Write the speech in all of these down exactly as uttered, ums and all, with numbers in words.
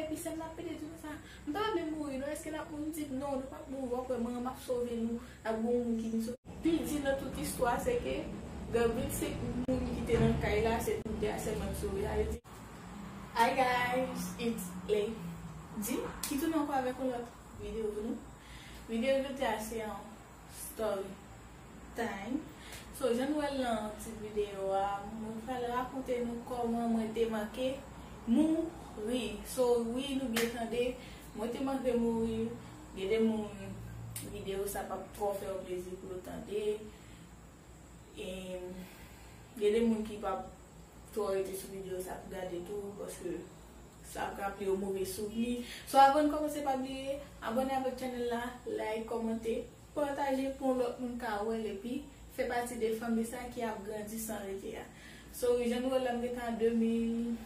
Epi sè m nan ap pede di nou sa, m pa vle mouri non, èske n ap mouri? M di non, nou p ap mouri, w ap wè manman m ap sove nou, ap gon moun ki vin sove. Pi di nan tout istwa se ke gen vennsenk moun ki te nan kay la, se nou de a sèlman ki sove. Sa vle di, hi guys, it's Lady ki tounen ankò avèk yon lòt videyo pou nou. Videyo jodi a se yon story time. So, jan nou wè l nan tit videyo a, mwen pral rakonte nou kòman mwen te manke mouri. So, wi, nou byen tande, mwen te manke mouri. Gen de moun, videyo sa p ap twò fè yo plezi pou yo tande. E gen de moun ki p ap twò rete sou videyo sa pou gade tou, paske sa ap raple yo move souvni. So, avan n kòmanse, pa bliye abòne avèk channel la, like, kòmante, pataje pou yon lòt moun ka wè l, epi fè pati de fanmi sa ki ap grandi san rete a. So, wi, jan nou wè l la, m gentan a de mil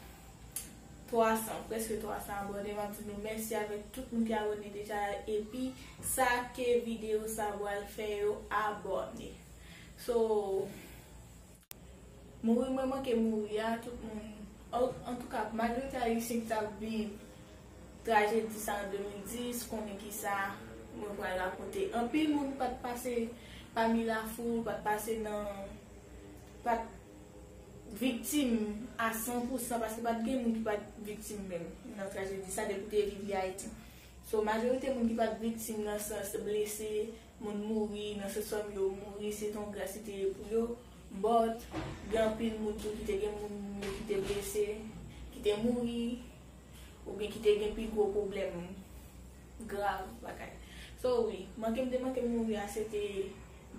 twa san, prèske twa san abòne. M ap di nou mèsi avèk tout moun ki abòne deja, epi sa ke videyo sa pral fè yo abòne. So, mouri mwen manke mouri a, tout moun, an, antouka, majorite Ayisyen ki t ap viv trajedi sa an de mil dis konnen kisa mwen pral rakonte. Anpil moun pa t pase pami lafoul, pa t pase nan, pa t viktim a san pou san, paske pa t gen moun ki pa t viktim menm nan trajedi sa depi w te viv li Ayiti. So, majorite moun ki pa t viktim nan sans blese, moun mouri, nan sans fanmi yo mouri, se t on gras li te ye pou yo. But, gen anpil moun tou ki te gen moun yo ki te blese, ki te mouri, oubyen ki te gen pi gwo pwoblèm grav, bagay. So, wi, manke m te manke mouri a, se te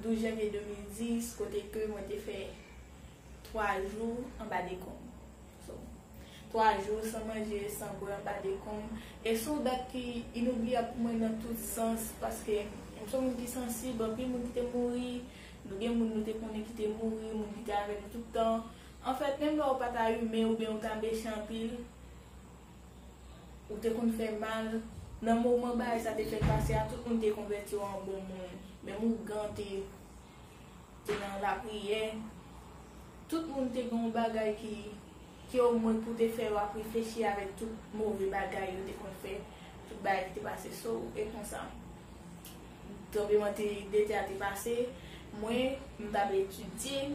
douz janvye de mil dis, kote ke mwen te fè twa jou anba dekonm. So, twa jou san manje, san bwè anba dekonm. E se yon dat ki inoubliyab pou mwen nan tout sans, paske m se yon moun ki sansib, anpil moun ki te mouri, nou gen moun nou te konnen ki te mouri, moun ki te avè nou tout tan. Anfèt, menm lè w pa ta imen oubyen w ta mechan anpil, ou te konn fè mal, nan moman bagay sa te fèk pase a, tout moun te konvèti w an bon moun. Menm ougan te, te nan lapriyè. Tout moun te gen yon bagay ki, ki omwen pou te fè w ap reflechi avèk tout move bagay yo te konn fè, tout bagay ki te pase. So, e konsa. Tranblemanntè de tè a te pase, mwen, m t ap etidye.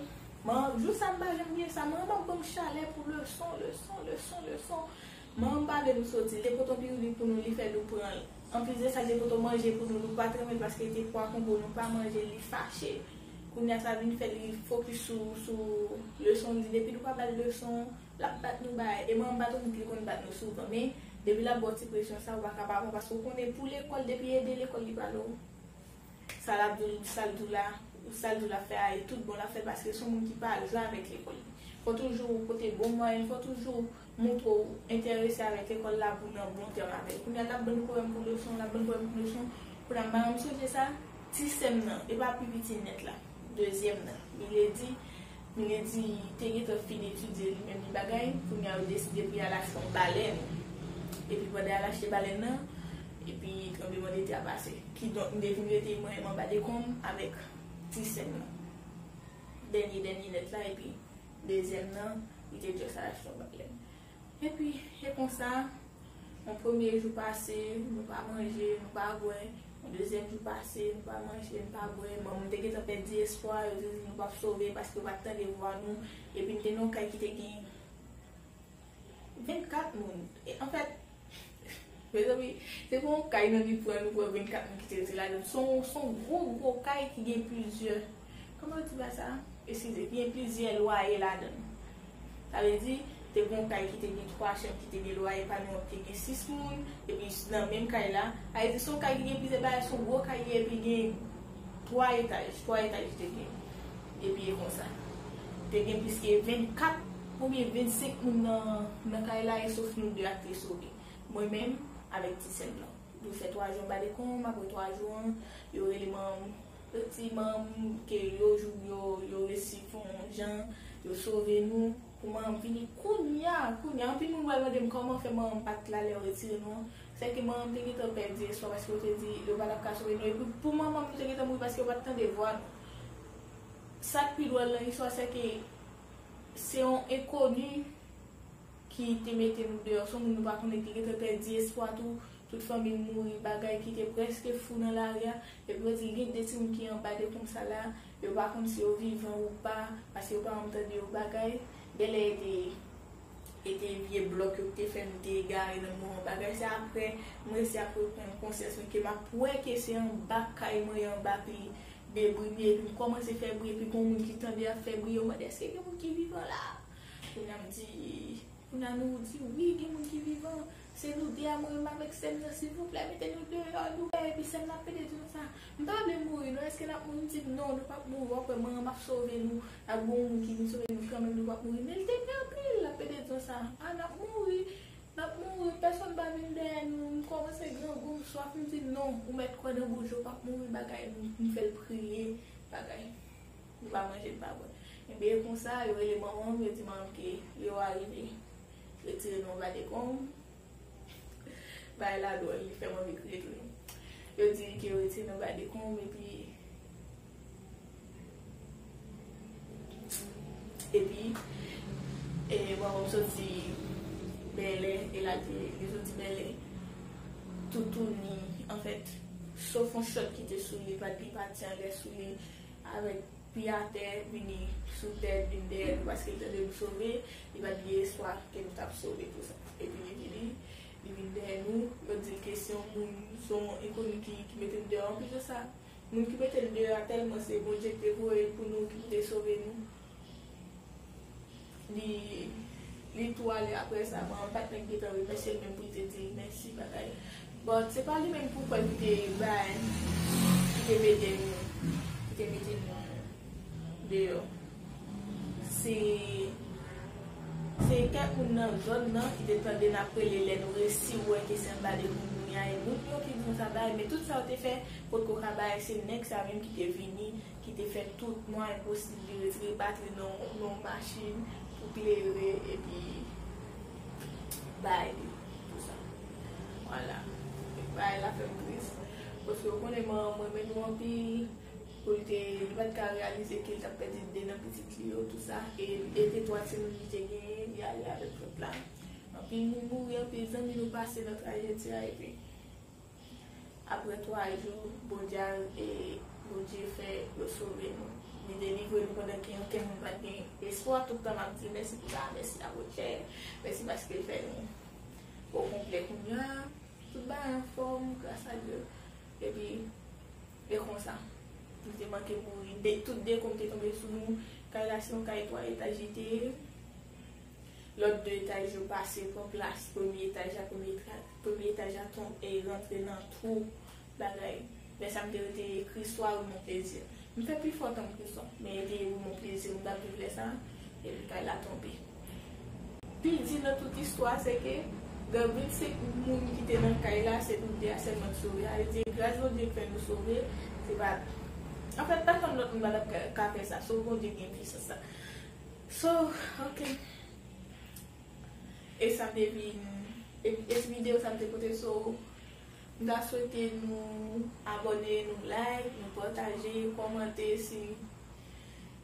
Manman, jou sa m pa janm bliye sa, manman m ap ban m chalè pou leson, leson, leson, leson. Manman m pa vle nou soti, li te pote yon piwili pou nou, li fè nou pran l. Anplis de sa, li te pote yon manje pou nou, nou pa t renmen l paske li te pwa kongo, nou pa manje l, li fache. Kounye a sa vin fè li fokis sou, sou leson l, li depi nou pa ba l leson, l ap bat nou bagay. E manman m pa t yon moun ki konn bat nou souvan, men depi l ap ba w ti presyon sa, ou pa ka pa pran, paske ou konnen pou lekòl, depi ede lekòl li pale w. Sa l ap di w, sa l di w la, sa l di w l ap fè a, e tout bon l ap fè, paske se yon moun ki pa al jwe avèk lekòl li. Fò toujou ou pote bon mwayèn, fò toujou montre w enterese avèk lekòl la pou w nan bon tèm avè l. Kounye a, l ap ban nou pwoblèm pou leson, l ap ban nou pwoblèm pou leson. Kounye a, m pa janm sonje sa, ti sè m nan, e pa pi piti nèt la, dezyèm nan, Milady, Milady te gentan fin etidye li menm li bagay, kounye a yo deside pou y al achte yon balèn. Epi pandan y al achte balèn nan, epi tranblemanntè a pase. Kidonk, m te vin rete mwen menm anba dekonm avèk ti sè m nan. Dènye, dènye nèt la, epi dezyèm nan, li te just al achte yon balèn. Epi, e konsa, yon premye jou pase, nou pa manje, nou pa bwè. Yon dezyèm jou pase, nou pa manje, nou pa bwè. Manman m te gentan pèdi espwa, yo te di nou p ap sove paske yo pa t tande vwa nou. Epi n te nan yon kay ki te gen vennkat moun. E, anfèt, mezanmi, se pa yon kay nan li pran nou pran vennkat moun ki te rete ladan l. Se yon, se yon gwo, gwo kay ki gen plizyè, kòman yo di bagay sa? Eskize, ki gen plizyè lwaye ladan l. Sa vle di, te gen yon kay ki te gen twa chanm, ki te gen lwaye pa nou an, ki te gen sis moun, epi nan menm kay la. Sa vle di, se yon kay ki gen plizyè bagay, se yon gwo kay li ye, epi gen twa etaj, twa etaj li te gen. Epi e konsa. Te gen plis ke vennkat oubyen vennsenk moun nan, nan kay la, e sof nou de a ki te sove. Mwen menm, avèk ti sè m nan. Nou fè twa jou anba dekonm, apre twa jou an, yo rele manman m, yo di manman m ke yo jou, yo, yo resi fè yon jan, yo sove nou, pou manman m vini kounye a, kounye a. Anpil moun pral mande m kòman fè manman m pa t la lè yo retire nou an. Sèke manman m te gentan pèdi espwa paske yo te di yo pa t ap ka sove nou. Epi pou manman m, nou te gentan mouri paske yo pa t tande vwa nou. Sa k pi dwòl nan istwa, sèke se yon enkoni ki te mete nou deyò, se yon moun nou pa konnen, ki gentan pèdi espwa tou, tout fanmi l mouri, bagay ki te prèske fou nan lari a. Epi yo di gen de timoun ki anba dekonm sa la, yo pa konn si yo vivan ou pa, paske yo pa janm tande yo bagay. Genlè e te, e te vye blòk yo ki te fè nou te egare nan moman bagay sa. Apre, m resi ap reprann konsyans mwen ke m ap wè ke se anba kay mwen, anba pi de bri bri, epi m kòmanse fè bri, epi gon moun ki tande ap fè bri, yo mande èske gen moun ki vivan la. Kounye a m di, kounye a nou di wi, gen moun ki vivan. Se nou de a, mwen menm avèk sè m nan, silvouplè, mete nou deyò, nou pè, epi sè m nan ap pede di nou sa. M pa vle mouri, non, èske n ap mouri? M di non, nou p ap mouri, w ap wè, mwen menm m ap sove nou, ap gon moun ki vin sove nou kanmenm, nou p ap mouri. Men l te pè anpil, l ap pede di nou sa. A, n ap mouri. N ap mouri, pèsonn pa vin dèyè nou. M kòmanse grangou, m swaf, m di non, ou mèt kwè nan Bondye, w p ap mouri, bagay, m, m fè l priye, bagay. Nou pa manje, n pa bwè. Ebyen, e konsa, yo rele manman m, yo di manman m ke yo arive retire nou anba dekonm. Bagay la dwòl, li fè m anvi kriye tou. Yo di ke yo retire nou anba dekonm, epi Epi, e, bon, m soti Bèlè, e la te, li soti Bèlè, toutouni, anfèt, sof yon chòt ki te sou li, pa t gen pati anlè sou li, avèk pye atè, vini sou tèt, vin dèyè nou, paske l tande nou sove, li pa t gen espwa ke nou t ap sove, tou sa. Epi li vini, li vin dèyè nou, yo di l ke se yon moun, se yon enkoni ki, ki mete nou deyò. Anplis de sa, moun ki mete l deyò a tèlman se Bondye ki te voye l pou nou, ki te sove nou. Li, li tou ale apre sa, bon, m pa t menm gentan remèsye l menm pou l te di l mèsi, bagay. Bon, se pa li menm pou kwè ki te bay, ki te mete nou, ki te mete nou deyò. Se, se kèk moun nan zòn nan ki te tande n ap rele lè nou resi wè ke se anba dekonm nou ye a, e moun yo ki di nou sa bay, men tout sa yo te fè, potko ka bay, se nèg sa menm ki te vini, ki te fè tout mwayen posib li retire batri nan, nan yon machin pou klere, epi bay li, tou sa. Vwala. Bagay la fè m tris. Paske w konnen manman m renmen nou anpil. Pou li te, li pa t ka reyalize ke li t ap pèdi de nan pitit li yo, tou sa. E, e te twa timoun li te genyen, li ale avèk lòt la. Anpil moun mouri, anpil zanmi nou pase nan trajedi a, epi apre twa jou, Bondye al-, e, Bondye fè yo sove nou. Li delivre nou pandan ke ankenn moun pa t gen espwa. Tout tan m ap di mèsi pou sa, mèsi a Bondye, mèsi paske l fè nou o konplè kounye a. Tout bagay anfòm, gras a Dye. Epi, e konsa, nou te manke mouri. De, tout dekonm te tonbe sou nou. Kay la se yon kay twa etaj li te ye. Lòt de etaj yo pase pran plas premye etaj la, premye eta-, premye etaj la tonbe e rantre nan twou bagay. Lè sa m te rete Kriswa wi mon plezi. M fè pifò tann Kriswa, men e te wi mon plezi, m t ap viv lè sa, epi kay la tonbe. Pi di nan tout istwa, se ke nan vennsenk moun ki te nan kay la, se nou de a sèlman ki sove. Sa vle di, gras Bondye k fè nou sove, se pa, anfèt, pa konn lòt moun pa t ap ka, ka fè sa, sèl Bondye ki gen pisans sa. So, ok. E sa m te vin, e, e videyo sa m te pote sou, m ta swete nou abòne, nou like, nou pataje, kòmante si,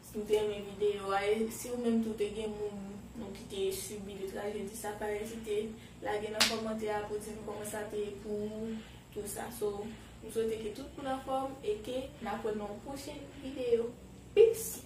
si nou te renmen videyo a. E si ou menm tou te gen moun nou ki te sibi de trajedi sa, pa ezite lage nan kòmantè a pou di nou kòman sa te ye pou ou, tou sa. So, m swete ke tout moun anfòm e ke n ap wè nan yon pwochen videyo. Peace!